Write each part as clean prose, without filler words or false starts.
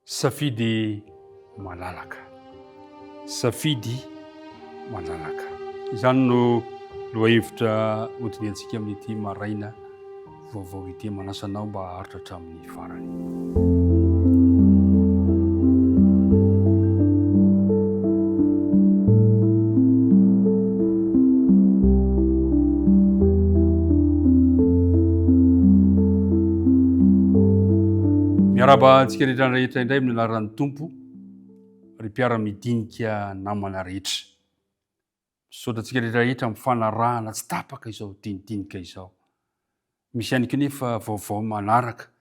Safidy malalaka. Safidy malalaka. Izany no lohahevitra hodinihantsika amin'ity maraina vaovao ity. Manasa anao mba haharitra hatramin'ny farany. Miarahaba antsika rehetra rehetra indray amin'ny anaran'ny Tompo, ry mpiara-midinika namana rehetra. Misaotra antsika rehetra rehetra amin'ny fanarahana tsy tapaka izao dinidinika izao. Misy ihany koa nefa vaovao manaraka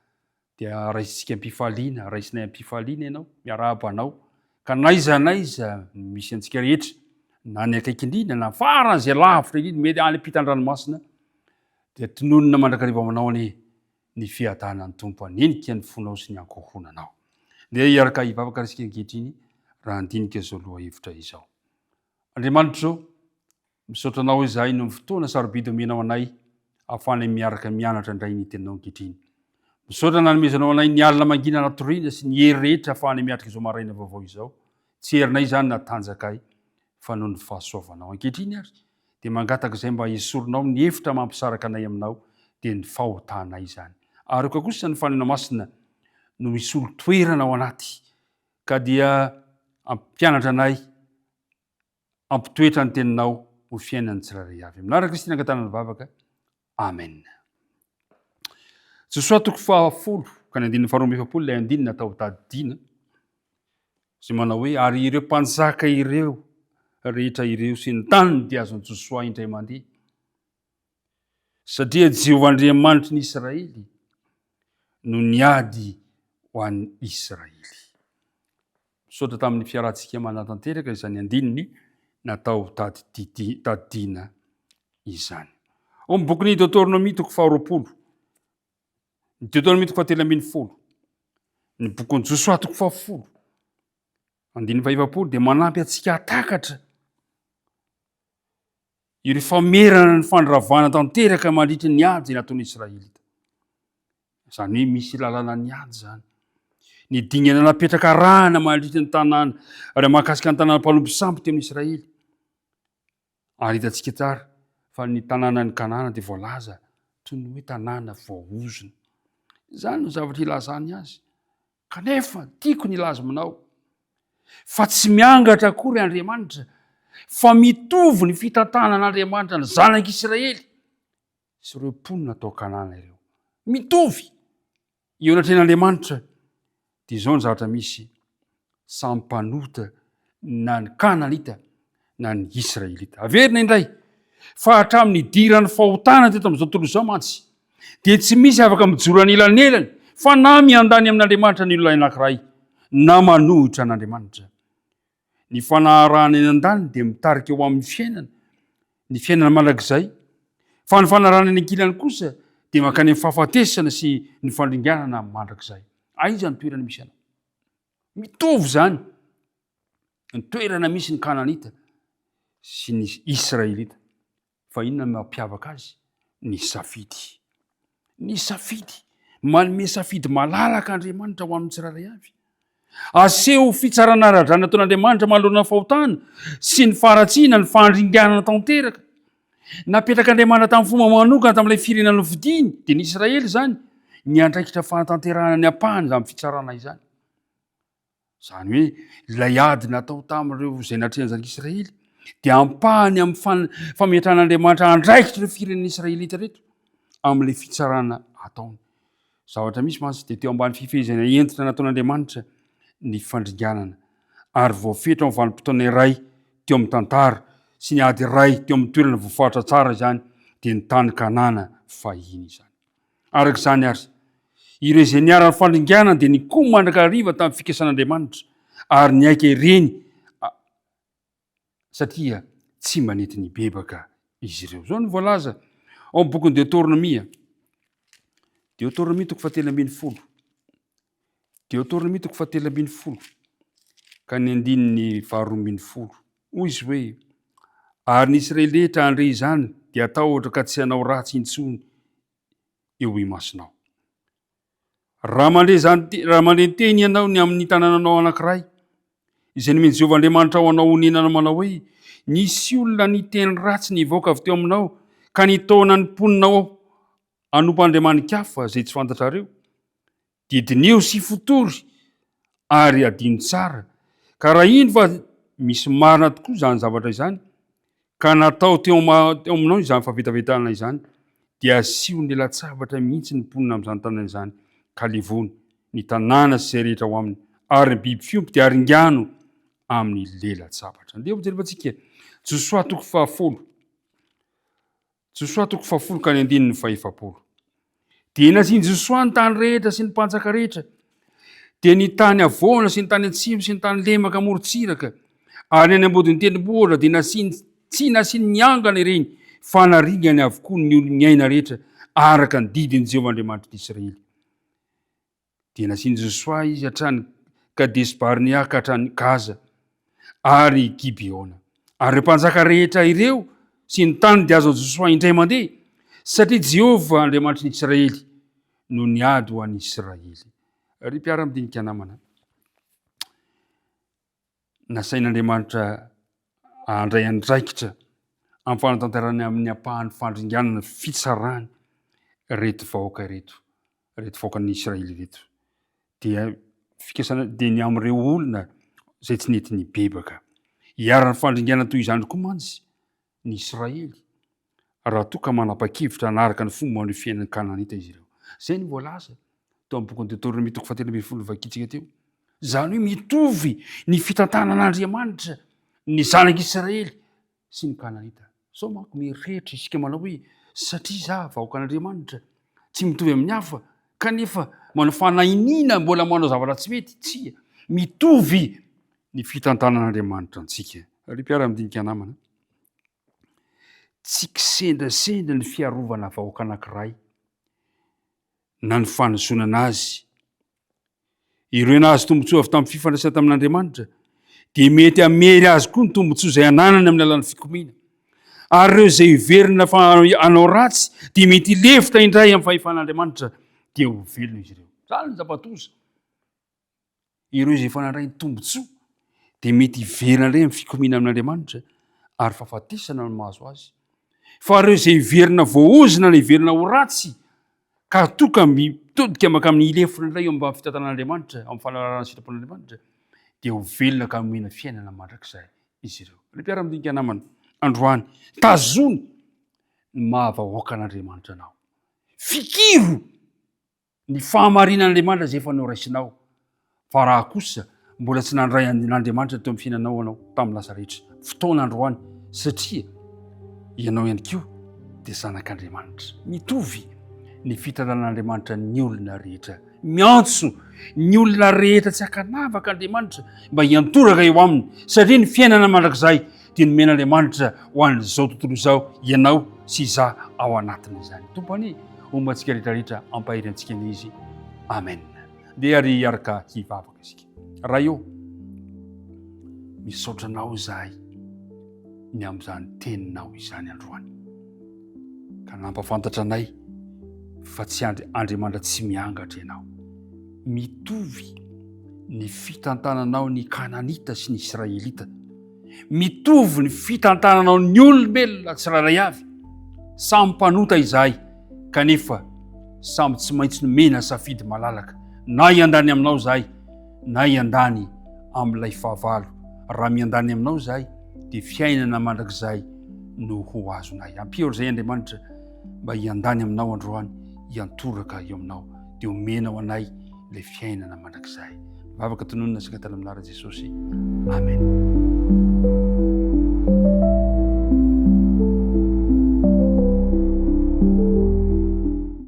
dia raisintsika am-pifaliana, raisinay am-pifaliana ianao, miarahaba anao. Ka n'aiza n'aiza misy antsika rehetra, na ny akaiky indrindra na faran'izay lavitra indrindra, mety any ampitan-dranomasina, dia tononina mandrakariva aminao anie ny fiadanan'ny Tompo hanenika ny fonao sy ny ankohonanao. Ndeha hiaraka hivavaka isika ankehitriny raha handinika izao lohahevitra izao. Andriamanitra ô, misaotra Anao izahay noho ny fotoana sarobidy omenao anay ahafahanay miaraka mianatra indray ny Teninao ankehitriny. Misaotra nanomezanao anay ny alina mangina natoriana sy ny hery rehetra ahafahanay miatrika izao maraina vaovao izao. Tsy herinay izany na tanjakay fa noho ny fahasoavanao. Ankehitriny ary dia mangataka izay mba hesorinao ny efitra mampisaraka anay aminao dia ny fahotanay izany. Ary aoka kosa ny Fanahinao Masina no hisolo toerana ao anaty ka dia ampianatra anay ampitoetra ny teninao ho fiainan'ny tsirairay avy. Amin'ny anaran'i Kristy nangatahana ny vavaka. Amen. Josoa toko fahafolo ka ny andininy faharoa amby efapolo ilay andininy natao tadidiana izay manao hoe ary ireo mpanjaka ireo rehetra ireo sy ny taniny dia azon'i Josoa indray mandeha satria Jehovah Andriamanitry ny Israely no niady ho an'ny Israely. Misaotra tamin'ny fiarahantsika manatanteraka izany andininy natao tadidiana izany. Ao amin'ny bokin'ny Deoteronomia toko faharoapolo, ny Deoteronomia toko fahatelo ambin'ny folo, ny bokin'i Josoa toko fahafolo, andininy fahefapolo dia manampy antsika hatakatra ireo famerana ny fandravana tanteraka mandritra ny ady izay nataon'ny Israelita. Izany hoe misy lalàna ny ady izany. Ny dingana napetraka arahana mandritra ny tanàna ary mahakasika ny tanàna mpanompo sampy teo amin'ny Israely. Ary hitantsika tsara fa ny tanànan'i Kanana dia voalaza toy ny hoe tanàna voaozona. Izany no zavatra ilazany azy. Kanefa tiako ny hilaza aminao fa tsy miangatra akory Andriamanitra fa mitovy ny fitantanan'Andriamanitra ny zanak'Israely sy ireo mponina tao Kanana ireo. Mitovy! Eo anatrehan'Andriamanitra dia izao ny zavatra misy, samy mpanota na ny Kananita na ny Israelita. Averina indray fa hatramin'ny nidiran'ny fahotana teto amin'izao tontolo izao mantsy dia tsy misy afaka mijoro anelanelany fa na miandany amin'Andriamanitra ny olona anankiray na manohitra an'Andriamanitra. Ny fanaharahana eny an-daniny dia mitarika ho amin'ny fiainana, ny fiainana mandrakizay, fa ny fanarahana eny an-kilany kosa dia mankany amin'ny fahafatesana sy ny fandringanana mandrakizay. Aiza ny toerana misy anao? Mitovy izany ny toerana misy ny Kananita sy ny Israelita. Fa inona no mampiavaka azy? Ny safidy. Ny safidy. Manome safidy malalaka Andriamanitra ho an'ny tsirairay avy. Aseho fitsarana ara-drariny ataon'Andriamanitra manoloana ny fahotana sy ny faharatsiana, ny fandringanana tanteraka. Napetrak'Andriamanitra tamin'ny fomba manokana tamin'ilay firenena nofidiny, dia ny Israely izany, ny andraikitra fanatanterahana ny ampahany izany fitsarana izany. Izany hoe ilay ady natao tamin'ireo izay natrehan'ny zanak'Israely dia ampahany amin'ny fan- fametrahan'Andriamanitra andraikitra ireo firenena israelita ireto amin'ilay fitsarana ataony. Zavatra misy mantsy dia teo ambany fifehezana hentitra nataon'Andriamanitra ny fandringanana ary voafetra amin'ny vanim-potoana iray teo amin'ny tantara sy ny ady iray teo amin'ny toerana voafaritra tsara izany dia ny tany Kanana fahiny izany. Araka izany àry, ireo izay niharan'ny fandringanana dia nikomy mandrakariva tamin'ny fikasan'Andriamanitra ary nihaika ireny satria tsy mba nety nibebaka izy ireo. Izao no voalaza ao amin'ny bokin'ny Deoteronomia. Deoteronomia toko fahatelo ambin'ny folo. Deoteronomia toko fahatelo ambin'ny folo ka ny andininy faharoa ambin'ny folo. Hoy izy hoe, Ary ny Israely rehetra handre izany dia hatahotra ka tsy hanao ratsy intsony eo imasonao. Raha mandre izany, raha mandre teny ianao ny amin'ny tanànanao anankiray, izay nomen'i Jehovah Andriamanitrao anao honenana manao hoe, Nisy olona niteny ratsy nivoaka avy teo aminao ka nitaona ny mponina ao hanompo andriamani-kafa izay tsy fantatrareo, dia diniho sy fotory ary adino tsara, ka raha indro fa misy marina tokoa izany zavatra izany, ka natao teo aminao izany fahavetavetana izany, dia asio ny lela-tsabatra mihitsy ny mponina amin'izany tanàna izany, ka levony ny tanàna sy izay rehetra ao aminy, ary ny biby fiompy dia aringano amin'ny lela-tsabatra. Andeha hojerevantsika Josoa toko fahafolo. Josoa toko fahafolo ka ny andininy fahefapolo. Dia nasian'i Josoa ny tany rehetra sy ny mpanjaka rehetra, dia ny tany havoana sy ny tany atsimo sy ny tany lemaka amorontsiraka, ary ny any ambodin'ny tendrombohitra dia nasiany tsy nasiany niangana ireny, fa naringany avokoa ny olo-miaina rehetra araka ny didin'i Jehovah Andriamanitry ny Israely. Dia nasian'i Josoa izy hatrany Kadesi-Barnea ka hatrany Gaza ary Gibeona. Ary ireo mpanjaka rehetra ireo sy ny tany dia azon'i Josoa indray mandeha, satria Jehovah Andriamanitry ny Israely no niady ho an'ny Israely. Ry mpiara-midinika namana, nasain'Andriamanitra handray andraikitra amin'ny fanatanterahana amin'ny ampahan'ny fandringanana fitsarany ireto vahoaka ireto, ireto vahoakan'ny Israely ireto. Dia fikasana dia ny amin'ireo olona izay tsy nety nibebaka. Iharan'ny fandringanana toy izany koa mantsy ny Israely raha toa ka manapa-kevitra hanaraka ny fomban'ireo fiainan'ny Kananita izy ireo. Izay no voalaza tao amin'ny bokin'ny Deoteronomia toko fahatelo ambin'ny folo novakintsika teo. Izany hoe mitovy ny fitantanan'Andriamanitra ny zanak'Israely sy ny Kananita. Sao manko mieritreritra isika manao hoe satria za vahoakan'Andriamanitra tsy mitovy amin'ny hafa kanefa manao fanahiniana mbola manao zavatra tsy mety. Tsia, mitovy ny fitantanan'Andriamanitra antsika. Ry mpiara-midinika namana, tsy kisendrasendra ny fiarovana vahoaka anankiray na ny fanozonana azy. Ireo nahazo tombontsoa avy tamin'ny fifandraisana tamin'Andriamanitra dia mety hamery azy koa ny tombontsoa izay ananany amin'ny alalan'ny fikomiana. Ary ireo izay heverina fa hanao ratsy dia mety hilefitra indray amin'ny fahefan'Andriamanitra dia ho velona izy ireo. Izany ny zava-doza. Ireo izay efa nandray ny tombontsoa dia mety hiverina indray amin'ny fikomiana amin'Andriamanitra ary fahafatesana no mahazo azy. Fa ireo izay hiverina voaozona na hiverina ho ratsy ka toa ka mitodika mankamin'ny hilefona indray eo ambany fitantanan'Andriamanitra, amin'ny fahalalana ny sitrapon'Andriamanitra, dia ho velona ka homena fiainana mandrakizay izy ireo. Ry mpiara-midinika namana, androany, tazony ny maha vahoakan'Andriamanitra anao. Fikiro! Ny fahamarinan'Andriamanitra izay efa noraisinao. Fa raha kosa mbola tsy nandray an'Andriamanitra teo amin'ny fiainanao ianao tamin'ny lasa rehetra, fotoana androany, satria ianao ihany koa dia zanak'Andriamanitra. Mitovy ny fitantanan'Andriamanitra ny olona rehetra. Miantso ny olona rehetra tsy ankanavaka Andriamanitra mba hiantoraka eo aminy, satria ny fiainana mandrakizay dia nomen'Andriamanitra ho an'izao tontolo izao, ianao sy izaho ao anatin'izany. Tompo anie, homba antsika rehetra rehetra, ampahery antsika anie Izy. Amen. Dia ary hiaraka hivavaka isika. Ray ô, misaotra anao izahay ny amin'izany teninao izany androany. Ka nampafantatra anay fa tsy Andriamanitra tsy miangatra ianao. Mitovy ny fitantananao ny Kananita sy ny Israelita. Mitovy ny fitantananao ny olombelona tsirairay avy. Samy mpanota izahay, kanefa samy tsy maintsy nomena safidy malalaka, na hiandany aminao izahay, na hiandany amin'ilay fahavalo. Raha miandany aminao izahay, dia fiainana mandrakizay no ho azonay. Ampio ry izay Andriamanitra mba hiandany aminao androany, hiantoraka eo aminao, dia omenao anay ilay fiainana mandrakizay. Vavaka tononina sy gatana amin'ny anaran'i Jesosy. Amen.